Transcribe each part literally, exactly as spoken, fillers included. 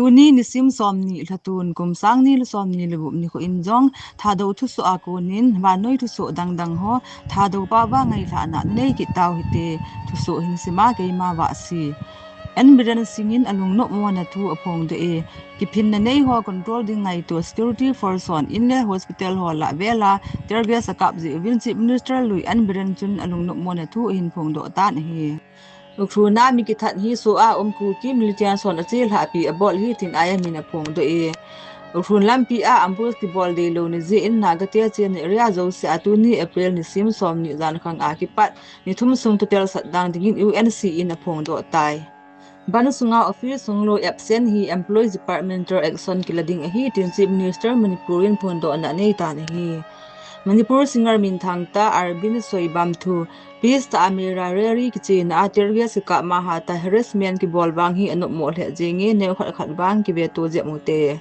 Tuni nisim somni lha thum, kum sang ni le somni le gup nikho in jong Thadou thusoh a konin vannoi thusoh dangdang ho Thadou pao va ngailhahna nei kit tau hite. Thusoh hin sima keima Vahsi. N Biren Singh in alungnopmona thu aphongdoh e. Kiphinna nei ho control ding ngaito security force hon in le hospital ho lah vela tear gas akap jeh uvin Chief Minister lui N Biren chun alungnopmona thu ahin phongdoh tan ahi. Ukhrul a mi kithat hi soh a um Kuki militias hon achelhahpi abol ahi tin I M in aphongdoh e. Ukhrul lampi a ambush kibol deilouna jeh in Naga te chenna area jouse a tuni April nisim somni jankhang a kipat nithum sung total shutdown dingin U N C in aphongdoh tai. Bandh sunga office sunglou absent hi Employees Departmental Action kila ding ahi tin Chief Minister Manipur in phondohna anei tan ahi. Manipur singer minthang tah Arvind Soibam thu Peace tah a Mera Rally kichena a tear gas kikap ma hatah harassment kibol vang hi anopmo lheh jenge, neokhat khat vang kiveto jep ute.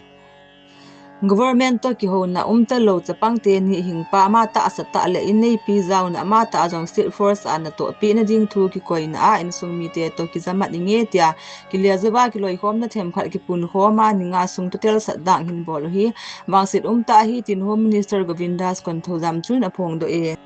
Government toh kihouna umtalou chapang teni hingpa amatah asatah le inneipi jaona amatah a jong state force a natohpehna ding thu kikoina a insung mite toh kijamat inge tia kile jouva kiloikhomna themkhat kipunkhom a ni nga sung total shutdown hin bol u hi vangset umtah ahi tin Home Minister Govindas Konthoujam chun aphongdoh e.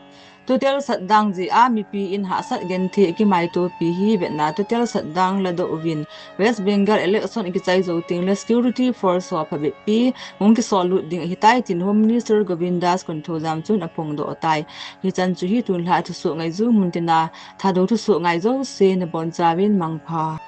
Total shutdown jeh a mipi in hahsat genthei kimaitopi hi vetna total shutdown ladoh uvin West Bengal election kichai jou tengle security force ho phabep pi hung kisollut ding ahitai tin Home Minister Govindas Konthoujam chun aphongdoh tai. Hichan chu hi tunlhah thusoh ngaiju mun tina Thadou thusoh ngai jouse nabonchauvin mangpha.